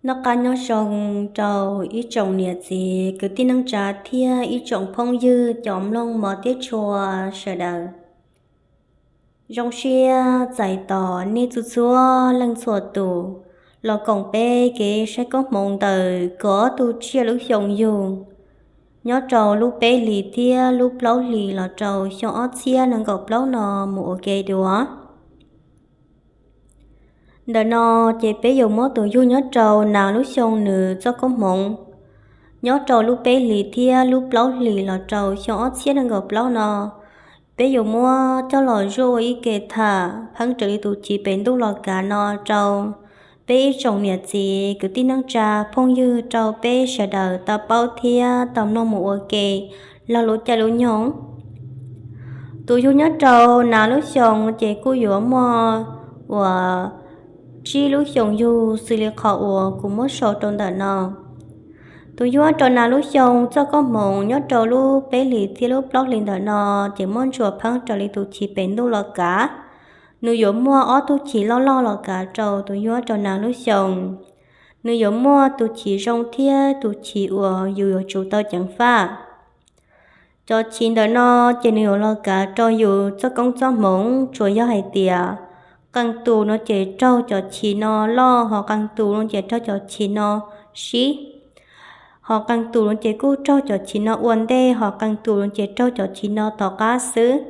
Noj qab nyob zoo rau ib tsoom niam txiv kwv tij neej tsa thiab ib tsoom phooj ywg cov mloog mov thiab tshua sawv daws. Zoo siab txais tos nej txhua txhua leej txhua tus los koom peb kev saib koob hmoov ntawm kaum ob tug tsiaj lub xyoo yug nyob rau lub peb hlis thiab lub plaub hlis los rau xyoo ob txhiab nees nkaum plaub no mus ua ke dua. Ntawm no ces peb yuav muab tus yug nyob rau nas lub xyoo nws txoj koob hmoov nyob rau lub peb hlis thiab lub plaub hlis los rau xyoo ob txhiab nees nkaum plaub no, peb yuav muab coj los zuaj ua ib ke tham pheeb raws li tus chiv pem ntuj los kav no rau peb ib tsoom niam txiv kwv tij neej tsa phooj ywg rau peb sawv daws tau paub thiab tau mloog mus ua ke log lub caij lub nyoog. Tus yug nyob rau nas lub xyoo ces kuj yuav muaj uas tsib lub xyoo yug xws li qhov uas kuv muab sau rau ntawm no. Tus yug rau nas lub xyoo txoj koob hmoov nyob rau lub peb hlis thiab lub plaub hlis ntawm no ces muab ntsuas pheeb raws li tus chiv pem ntuj los kav. Nws yuav muaj ob tug chiv loj loj los kav rau tus yug rau nas lub xyoo. Nws yuav muaj tus chiv zoo thiab tus chiv uas yus yuav tsum tau ceev faj. Cov chiv ntawm no ces nws yuav los kav rau yus txoj koob txoj hmoov, tsuas yog hais tias qee tus no ces raug cov chiv no loj, ho qee tus no ces raug cov chiv no sib, ho qee tus no ces kuj raug cov chiv no ua ntej, ho qee tus no ces raug cov chiv no tom qab xwb.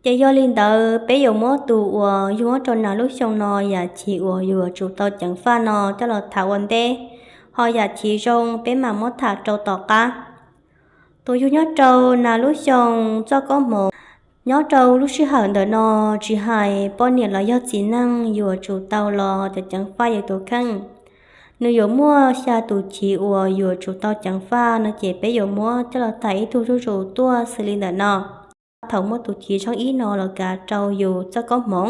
Ces yog li ntawd peb yuav muab tus uas yug rau nas lub xyoo no yam chiv uas yus yuav tsum tau ceev faj no coj los tham ua ntej, ho yam chiv zoo peb mam muab tham rau tom qab. Tus yug nyob rau nas lub xyoo txoj koob hmoov nyob rau lub sij hawm ntawm no, tsis hais poj niam los yog txiv neej yuav tsum tau los cov ceev faj yus tus kheej. Nws yuav muaj xya tus chiv uas yuav tsum tau ceev faj no ces peb yuav muab coj los tham ib tug zuj zus tuaj xws li ntawm no. Thaum muaj tus chiv zeej ib no los kav rau yus txoj koob hmoov.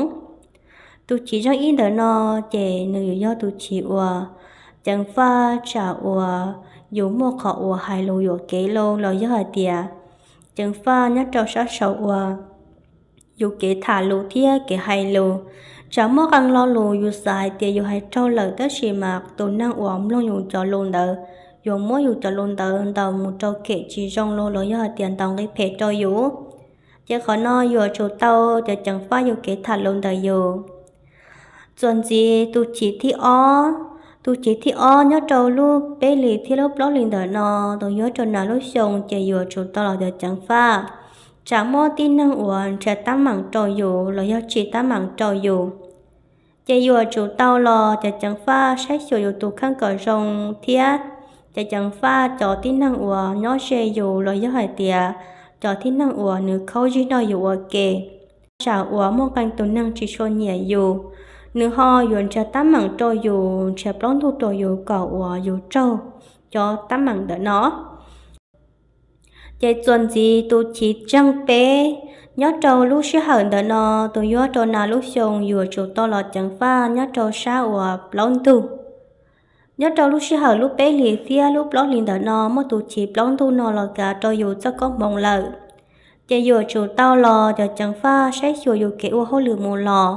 Tus chiv zeej ib ntawm no ces nws yuav yog tus chiv uas ceev faj tsam uas yus muaj qhov uas hais lus yuam kev lus los yog hais tias ceev faj nyob rau sab saum uas yus kev tham lus thiab kev hais lus. Tsam muaj qee lo lus yus xav hais tias yus hais raug lawm tab sis mas tus neeg uas mloog yus cov lus ntawd yuav muab yus cov lus ntawd ntaus mus rau kem tsis zoo los los yog hais tias ntaus nqi phem rau yus. Ces qhov no yuav tsum tau cov ceev faj yus kev tham lus ntawm yus. Txuas ntxiv tus chiv thib ob, tus chiv thib ob nyob rau lub peb hlis thiab lub plaub hlis ntawm no, tus yug rau nas lub xyoo ces yuav tsum tau los cov ceev faj. Tsam muaj tib neeg uas nrhiav teeb meem rau yus los yog tsim teeb meem rau yus, ces yuav tsum tau los cov ceev faj saib xyuas yus tus kheej kom zoo thiab cov ceev faj cov tib neeg uas nyob ze yus los yog hais tias cov tib neeg uas nws khaub zig nrog yus ua ke. Tsam uas muaj qee tus neeg tsis tshua nyiam yus, nws ho yuav nrhiav teeb meem rau yus, nrhiav plaub ntug rau yus kom uas yus raug cov teeb meem ntawm no. Ces txuas ntxiv tus chiv zeej peb, nyob rau lub sij hawm ntawm no tus yug rau nas lub xyoo yuav tsum tau los ceev faj nyob rau sab uas plaub ntug. Nyob rau lub sij hawm lub peb hlis thiab lub plaub hlis ntawm no muaj tus chiv plaub ntug no los kav rau yus txoj koob hmoov lawm, ces yuav tsum tau los cov ceev faj saib xyuas yus kev ua hauj lwm mus los.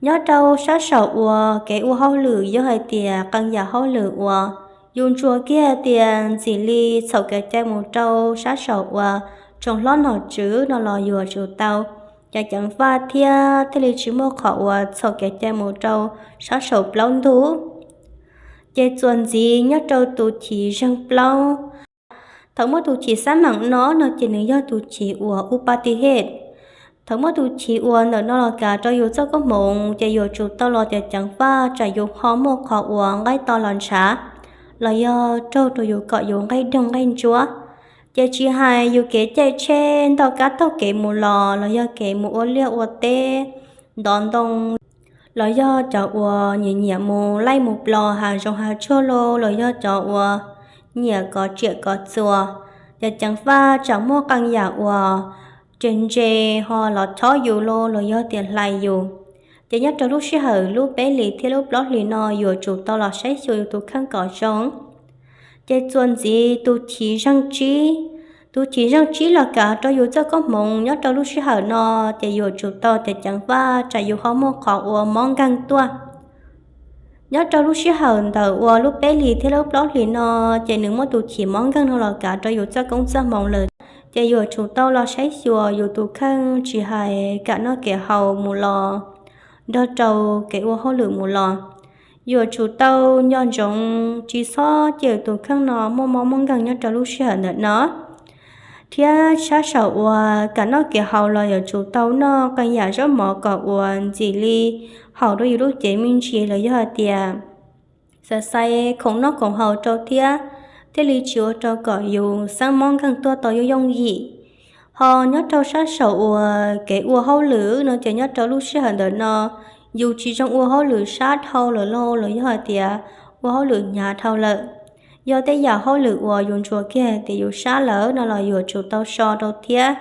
Nyob rau sab saum uas kev ua hauj lwm yog hais tias qee yam hauj lwm uas yus ntsuas kiag tias ntxim li txhaum kev cai mus rau sab saum uas tsoom hlob nom tswv no los yuav tsum tau cov ceev faj thiab thiaj li tsis muaj qhov uas txhaum kev cai mus rau sab saum plaub ntug. Ces txuas ntxiv nyob rau tus chiv zeeg plaub. Thaum muaj tus chiv xab meem no no ces nws yog tus chiv uas u pa ti hej. Thaum muaj tus chiv uas ntawm no los kav rau yus txoj koob hmoov ces yuav tsum tau los cov ceev faj tsam yus ho muaj qhov uas nqaij to los ntshav, los yog raug rau yus kom yus nqaij doog nqaij ntsuab. Ces tsis hais yus kev caij tsheb ntoj kab taug kev mus los, los yog kev mus ua liaj ua teb, ntov ntoo, los yog cov uas nyiam nyiam mus laij mus plos hav zoov hav tsuag los, los yog cov uas nyiam kov tsiam kov txuas, cov ceev faj tsam muaj qee yam uas ntse ntse ho los chob yus los, los yog tias hlais yus. Ces nyob rau lub sij hawm lub peb hlis thiab lub plaub hlis no yuav tsum tau los saib xyuas yus tus kheej kom zoo. Ces txuas ntxiv tus chiv zeeg tsib, tus chiv zeeg tsib los kav rau yus txoj koob hmoov nyob rau lub sij hawm no, ces yuav tsum tau cov ceev faj tsam yus ho muaj qhov uas mob nkeeg tuaj. Nyob rau lub sij hawm ntawm uas lub peb hlis thiab lub plaub hlis no, ces nws muab tus chim mob nkeeg no los kav rau yus txoj koob txoj hmoov lawm. Ces yuav tsum tau los saib xyuas yus tus kheej, tsis hais kev noj kev haus mus los nrog rau kev ua hauj lwm mus los, yuav tsum tau nco ntsoov tsis txhob cia tus kheej no muaj mob muaj nkeeg nyob rau lub sij hawm ntawm no. Thiab sab saum uas kev noj kev haus los yuav tsum tau noj qee yam zaub mov kom uas ntxim li haum rau yus lub cev me ntsis los yog hais tias xav xaiv khoom noj khoom haus rau thiab, thiaj li tsis ua rau kom yus xeeb mob nkeeg tuaj tau yooj yooj yim. Ho nyob rau sab saum uas kev ua hauj lwm no ces nyob rau lub sij hawm ntawm no yus tsis zoo ua hauj lwm sab dhau lawm lauj los yog hais tias ua hauj lwm hnyav dhau lawm. Yog tej yam hauj lwm uas yus ntsuas kiag tias yus sab lawm no los yuav tsum tau so rau thiab.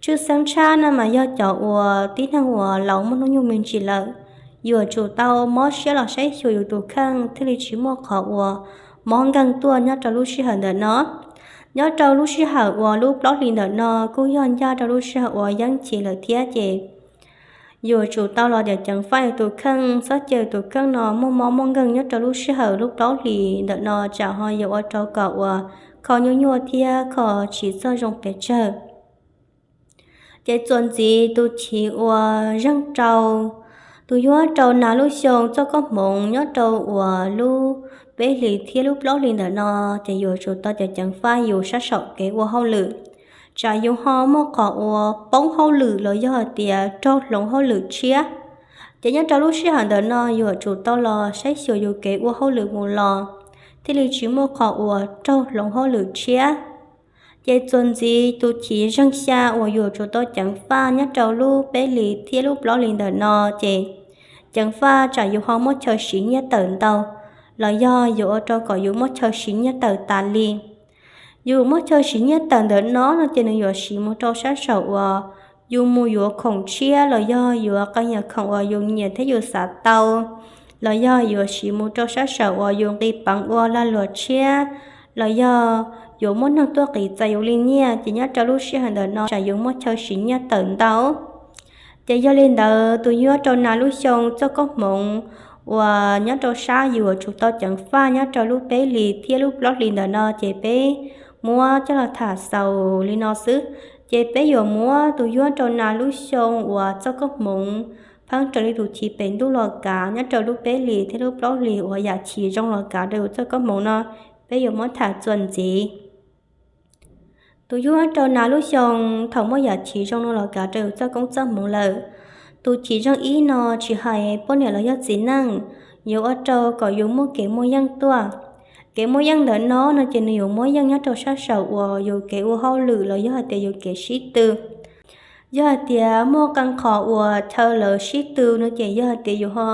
Tshwj xeeb tshaj no mas yog cov uas tib neeg uas laus muaj hnub nyoog me ntsis lawm, yuav tsum tau mob siab los saib xyuas yus tus kheej thiaj li tsis muaj qhov uas mob nkeeg tuaj nyob rau lub sij hawm ntawm no. Nyob rau lub sij hawm uas lub plaub hlis ntawm no kuj yog ncaj rau lub sij hawm uas yeeb chiv lawm thiab ces yuav tsum tau los ceev faj yus tus kheej, txhob cia yus tus kheej no muaj mob muaj nkeeg nyob rau lub sij hawm lub plaub hlis ntawm no tsam ho yuav ua rau kom uas kho nyuaj nyuaj thiab kho tsis txog zoo pes tsawg. Ces txuas ntxiv tus chiv uas zeeg rau, tus yuav rau nas lub xyoo txoj koob hmoov nyob rau uas lub peb hlis thiab lub plaub hlis ntawm no, ces yuav tsum tau ceev faj yus sab saum kev ua hauj lwm, tsam yus ho muaj qhov uas poob hauj lwm los yog hais tias raug hloov hauj lwm tshiab. Ces nyob rau lub sij hawm ntawm no yuav tsum tau los saib xyuas yus kev ua hauj lwm mus los thiaj li tsis muaj qhov uas raug hloov hauj lwm tshiab. Ces txuas ntxiv tus chiv zeeg xya uas yuav tsum tau ceev faj nyob rau lub peb hlis thiab lub plaub hlis ntawm no, ces ceev faj tsam yus ho muab chaw siv nyiaj tawm ntau, los yog yuav ua rau kom yus muab chaw siv nyiaj tawm tas li. Yus muab chaw siv nyiaj tawm ntawm no no ces nws yuav siv mus rau sab saum uas yus mus yuav khoom tshiab los yog yuav qee yam khoom uas yus nyiam thiab yus xav tau, los yog yuav siv mus rau sab saum uas yus nqis peev ua lag luam tshiab, los yog yuav muaj neeg tuaj qiv txais yus li nyiaj, ces nyob rau lub sij hawm ntawm no tsam yus muab chaw siv nyiaj tawm ntau. Ces yog li ntawd tus yuav rau nas lub xyoo txoj koob hmoov uas nyob rau sab yuav tsum tau ceev faj nyob rau lub peb hlis thiab lub plaub hlis ntawm no ces peb muab coj los tham xaus li no xwb. Ces peb yuav muab tus yuav rau nas lub xyoo uas txoj koob hmoov pheej raws li tus chiv pem ntuj los kav nyob rau lub peb hlis thiab lub plaub hlis uas yam chiv zoo los kav rau yus txoj koob hmoov no, peb yuav muab tham txuas ntxiv. Tus yuav rau nas lub xyoo thaum muaj yam chiv zoo no los kav rau yus txoj koob txoj hmoov lawm. Tus chiv zeeg ib no tsis hais poj niam los yog txiv neej, yuav ua rau kom yus muaj kev muaj yeej tuaj. Kev muaj yeej ntawm no no ces nws yuav muaj yeej nyob rau sab saum uas yus kev ua hauj lwm los yog hais tias yus kev sib tw. Yog hais tias muaj qee qhov uas chaw lawv sib tw no ces yog hais tias yus ho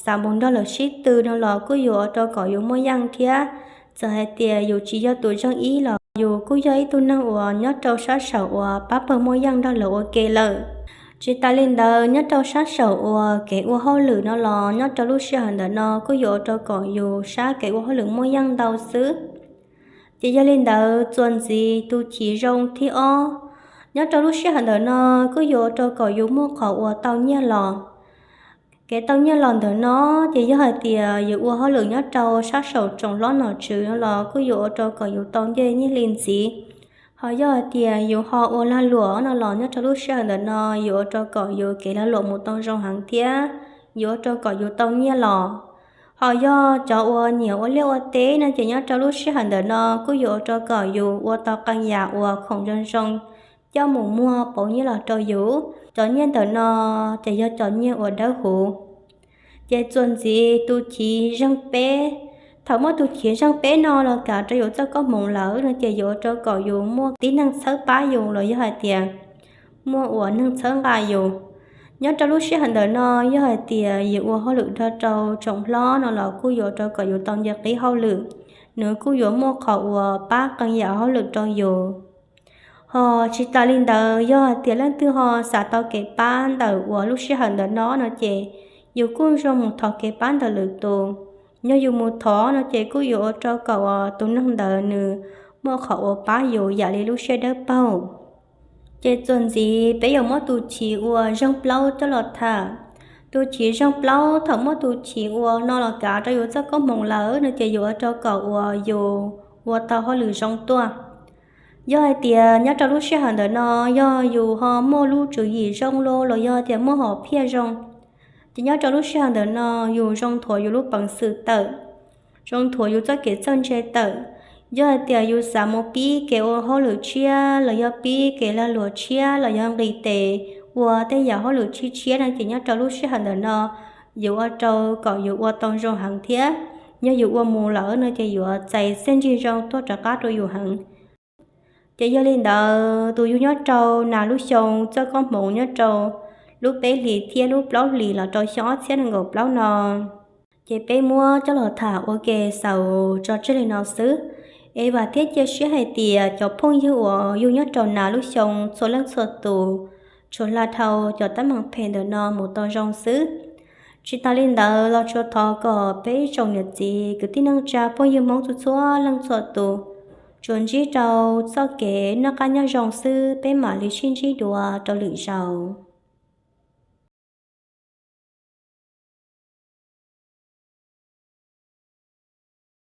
xav mus nrog lawv sib tw no los kuj yuav ua rau kom yus muaj yeej thiab. Txawm hais tias yus tsis yog tus zeeg ib los yus kuj yog ib tug neeg uas nyob rau sab saum uas pab pawg muaj yeej nrog lawv ua ke lawm. Tsis tas li ntawd nyob rau sab saum uas kev ua hauj lwm no los nyob rau lub sij hawm ntawm no kuj yuav ua rau kom yus sab kev ua hauj lwm muaj yeej ntau xwb. Ces yog li ntawd txuas ntxiv tus chiv zoo thib ob, nyob rau lub sij hawm ntawm no kuj yuav ua rau kom yus muaj qhov uas tau nyiaj los. Kev tau nyiaj los ntawm no ces yog hais tias yus ua hauj lwm nyob rau sab saum tsoom hlob nom tswv no los kuj yuav ua rau kom yus tau ncej nyiaj hli ntxiv. Ho yog hais tias yus ho ua lag luam no los nyob rau lub sij hawm ntawm no yuav ua rau kom yus kev lag luam mus tau zoo heev thiab yuav ua rau kom yus tau nyiaj los. Ho yog cov uas nyiam ua liaj ua teb no ces nyob rau lub sij hawm ntawm no kuj yuav ua rau kom yus ua tau qee yam uas khoom zoo zoo coj mus muag pauv nyiaj los rau yus. Cov nyiaj ntawm no ces yog cov nyiaj uas dawb huv. Ces txuas ntxiv tus chiv zeeg peb, thaum muaj tus chiv zeeg peb no los kav rau yus txoj koob hmoov lawm no ces yuav ua rau kom yus muaj tib neeg txhawb pab yus los yog hais tias muaj uas neeg txhawb nqa yus. Nyob rau lub sij hawm ntawm no yog hais tias yus ua hauj lwm nrog rau tsoom hlob no los kuj yuav ua rau kom yus tau nce qib hauj lwm, nws kuj yuav muaj qhov uas pab qee yam hauj lwm rau yus. Ho tsis tas li ntawd yog hais tias leej twg ho xav tau kev pab ntawm uas lub sij hawm ntawm no no ces yus kuj zoo mus thov kev pab ntawm lwm tus. Yog yus mus thov no ces kuj yuav ua rau kom uas tus neeg ntawd nws muaj qhov uas pab yus yam li lub siab dawb paug. Ces txuas ntxiv peb yuav muab tus chiv uas zeeg plaub coj los tham. Tus chiv zoo plaub, thaum muaj tus chiv ua no los kav rau yus txoj koob hmoov lawm no ces yuav ua rau kom uas yus ua tau hauj lwm zoo tuaj. Yog hais tias nyob rau lub sij hawm ntawm no yog yus ho muaj lub tswv yim zoo los los yog tias muaj hom phiaj zoo, ces nyob rau lub sij hawm ntawm no yus zoo nthuav yus lub peev xwm tawm, zoo nthuav yus txoj kev txawj ntse tawm. Yog hais tias yus xav mus pib kev ua hauj lwm tshiab los yog pib kev lag luam tshiab los yog nqis tes ua tej yam hauj lwm tshiab tshiab no ces nyob rau lub sij hawm ntawm no yuav ua rau kom yus ua tau zoo heev thiab. Yog yus ua mus lawm no ces yuav txais txiaj ntsig zoo tuaj rov qab rau yus heev. Ces yog li ntawd tus yug nyob rau nas lub xyoo txoj koob hmoov nyob rau lub peb hlis thiab lub plaub hlis los rau xyoo ob txhiab nees nkaum plaub no, ces peb muab coj los tham ua ke xaus tso tseg li no xwb. Es vam thiab cia siab hais tias cov phooj ywg uas yug nyob rau nas lub xyoo txhua leej txhua tus, tsuas hla dhau cov teeb meem phem ntawm no mus tau zoo xwb. Tsis tas li ntawd los tsuas thov kom peb ib tsoom niam txiv kwv tij neej tsa phooj ywg Hmoob txhua txhua leej txhua tus tsuas ntsib rau txoj kev noj qab nyob zoo xwb, peb mam li sib ntsib dua rau lwm zaus.